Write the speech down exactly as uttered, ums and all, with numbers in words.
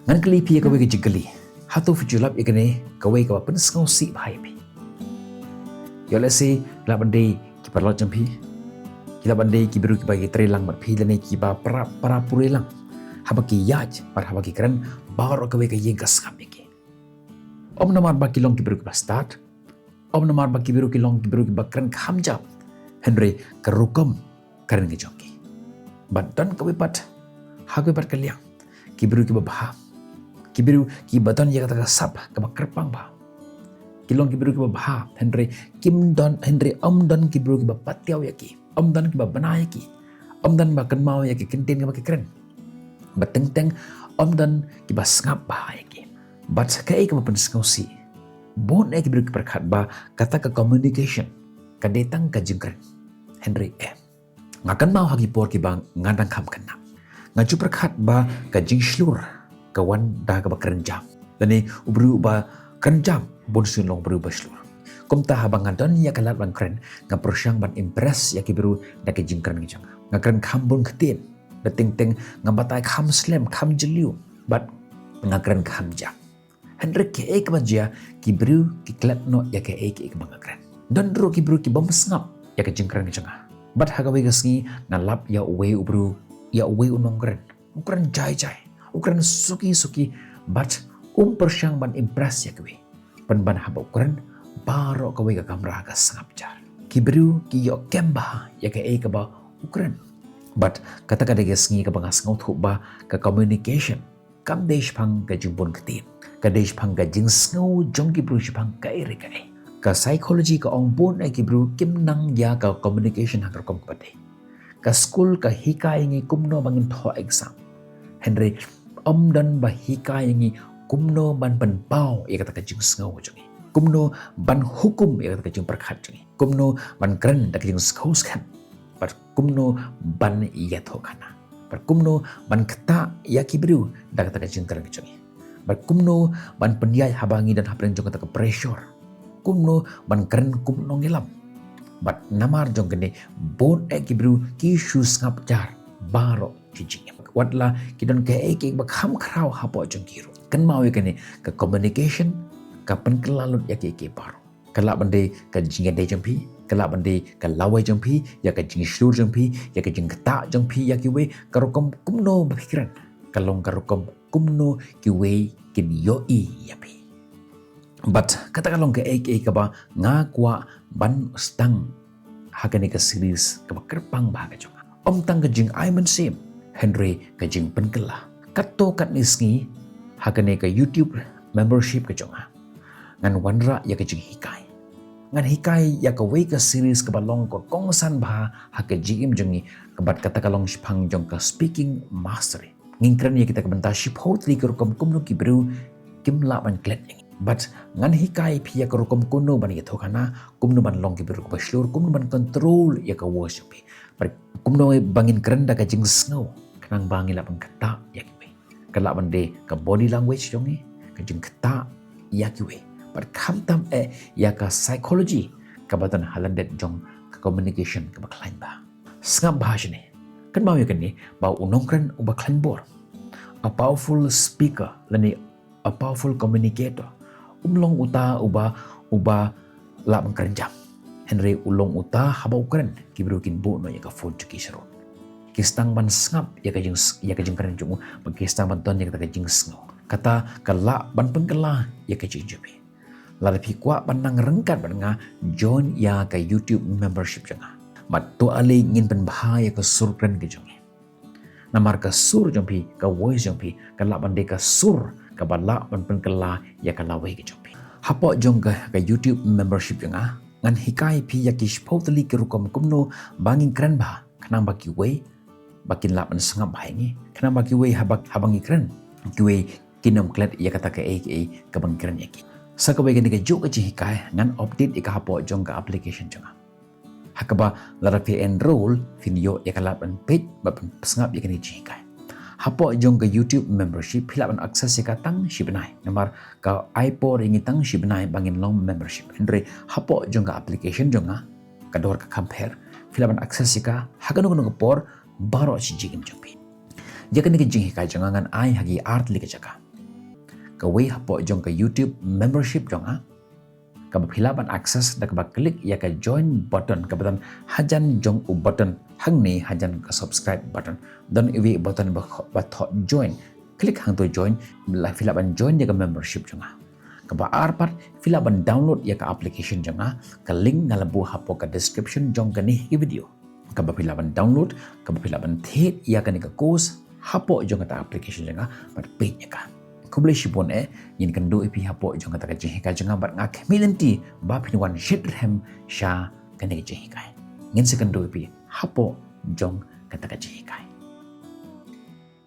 Ngan kylli phi ïa kawei ka jingkylli. Hato phi ju lap ïa kane kawei kaba pynsngewsih bha ïa phi? Ïoh lehse ki lah ban dei ki paralok jong phi. Ki lah ban dei ki briew kiba ki trei lang bad phi lane kiba para para pule lang. Haba ki ïaid bad haba ki kren baroh kawei ka ïing ka sngap ïa ki. Ym namar ba ki long ki briew kiba stad, ym namar ba ki briew ki long ki briew kiba kren kham jam, hynrei ka rukom kren ka jong ki. Bad don kawei pat, ha kawei pat ka liang, ki briew kiba bha, ki briew kiba don ïa kata ka sap kaba kyrpang bha. Ki long ki briew kiba bha, hynrei kim don, hynrei ym don ki briew kiba patiaw ïa ki, ym don kiba bna ïa ki, ym don ba kynmaw ïa ki kyntien kaba ki kren. Bad teng teng ym don kiba sngap bha ïa ki. Bad kaei kaba pynsngewsih, bun eh ki briew ki pyrkhat ba kata ka communication ka dei tang ka jingkren. Hynrei eh, nga kynmaw ha ki por kiba nga dang kham khynnah, nga ju pyrkhat ba ka jingshlur ka wan da kaba kren jam. Lane u briew uba kren jam bun sien long u briew ba shlur. Kumta haba nga don ïa ka lad ban kren, nga pyrshang ban impress ïa ki briew da ka jingkren ka jong nga. Nga kren kham bun ktien, da teng teng nga batai kham slem, kham jylliew, bad nga kren kham jam. Hynrei kaei kaba jia, ki briew ki klet noh ïa kaei kaei kaba nga kren. Don ruh ki briew ki bym sngap ïa ka jingkren ka jong nga. Bad ha kawei ka sngi nga lap ïa uwei u briew, ïa uwei u nongkren. U kren jai jai, u kren suki suki, bad um pyrshang ban impress ïa kiwei. Pynban haba u kren, baroh kawei ka kamra ka sngap jar. Ki briew ki ïoh kem bha ïa kaei kaba u kren. Bad kata ka dei ka sngi kaba nga sngewthuh ba ka communication kam dei shaphang ka jingbun ktien, ka dei shaphang ka jingsngew jong ki briew shaphang kaei re kaei. Ka psychology ka ong bun eh ki briew kim nang ïa ka communication ha ka rukom kaba dei. Ka skul ka hikai ngi kumno ba ngin thoh exam, hynrei ym don ba hikai ngi kumno ban pynpaw ïa kata ka jingsngew jong ngi, kumno ban hukum ïa kata ka jingpyrkhat jong ngi, kumno ban kren da ka jingsngew skhem, bad kumno ban ïathuhkhana, bad kumno ban ktah ïa ki briew da kata ka jingkren ka jong ngi, bad kumno ban pynïaid haba ngi don hapdeng jong kata ka pressure, kumno ban kren kum u nongïalam. Bad namar jong kane, bun eh ki briew ki shu sngap jar baroh ki jingim. Wat la ki don kaei kaei ba kham khraw hapoh jong ki ruh. Kynmaw ïa kane, ka communication ka pynkylla lut ïa kiei kiei baroh. Ka lah ban dei ka jingïadei jong phi, ka lah ban dei ka lawei jong phi, ïa ka jingshlur jong phi, ïa ka jingktah jong phi ïa kiwei, ka rukom kumno ba phi kren ka long ka rukom kumno kiwei kin ïohi ïa phi. Bad kata ka long kaei kaei kaba nga kwah ban sdang ha kane ka series kaba kyrpang bha ka jong nga. Ym tang ka jingai mynsiem, hynrei ka jingpynkylla. Katto katne sngi ha kane ka YouTube membership ka jong nga, ngan wanrah ïa ka jinghikai. Ngan hikai ïa kawei ka series kaba long ka kongsan bha ha ka jingim jong ngi, bad kata ka long shaphang jong ka speaking mastery. Ngin kren ïa kita ka bynta shiphew tylli ki rukom kumno ki briew kim lah ban klet ïa ngi. Bad ngan hikai phi ïa ka rukom kumno ban ïathuhkhana, kumno ban long ki briew kiba shlur, kumno ban control ïa ka voice jong phi. Bad kumno ba ngin kren da ka jingsngew, khnang ba ngin lah ban ktah ïa kiwei. Ka lah ban dei ka body language jong ngi, ka jingktah ïa kiwei. Bad khamtam eh ïa ka psychology kaba don ha lyndet jong ka communication kaba khlaiñ bha. Sngap bha shane. Kynmaw ïa kane, ba u nongkren uba khlaiñ bor, a powerful speaker lane a powerful communicator, um long uta uba, uba lah ban kren jam. Hynrei u long uta haba u kren, ki briew kin buh noh ïa ka phone jong ki sharud. Ki sdang ban sngap ïa ka jing, ïa ka jingkren jong u, bad ki sdang ban don ïa kata ka jingsngew. Kata ka lah ban pynkylla ïa ka jingim jong phi. Lada phi kwah ban nang ryngkat bad nga, join ïa ka YouTube membership jong nga. Bad to ale ngin pynbha ïa ka sur kren ka jong ngi. Namar ka sur jong phi, ka voice jong phi, ka lah ban dei ka sur kaba lah ban pynkylla ïa ka lawei ka jong phi. Hapoh jong ka, ka YouTube membership jong nga, ngan hikai phi ïa ki shiphew tylli ki rukom kumno ba ngin kren bha, khnang ba kiwei ba kin lah ban sngap bha ïa ngi, khnang ba kiwei haba, haba ngi kren, kiwei kin ym klet ïa kata kaei kaei kaba ngi kren ïa ki. Sa kawei kane kajuh ka jinghikai ngan update ïa ka hapoh jong ka application jong nga. Ha kaba lada phi enroll, phin ïoh ïa ka lad ban peit bad ban sngap ïa kane ka jinghikai. Hapoh jong ka YouTube membership phi lah ban access ïa ka tang shi bnai, namar ka ai por ïa ngi tang shi bnai ba ngin long membership. Hynrei hapoh jong ka application jong nga, Ka Dor Ka Kham Pher, phi lah ban access ïa ka ha kano kano ka por baroh shi jingim jong phi. Ïa kane ka jinghikai jong nga ngan ai ha ki ar tylli ki jaka. kawei hapoh jong ka YouTube membership jong nga, kaba phi lah ban access da kaba click ïa ka join button kaba don hajan jong u button hangne hajan ka subscribe button. Don iwei i button ba, ba thoh join. Click hangto join, la phi lah ban join ïa ka membership jong nga. Kaba ar pat, phi lah ban download ïa ka application jong nga, ka link nga la buh hapoh ka description jong kane ka video. Kaba phi lah ban download, kaba phi lah ban thied ïa kane ka course hapoh jong kata application jong nga, bad peit ïa ka. Khublei shibun eh, ngin kynduh ïa phi hapoh jong kata ka jinghikai jong nga bad nga khmih lynti ba phin wan shitrhem sha kane ka jinghikai. Ngin sa kynduh ïa phi hapoh jong kata ka jinghikai.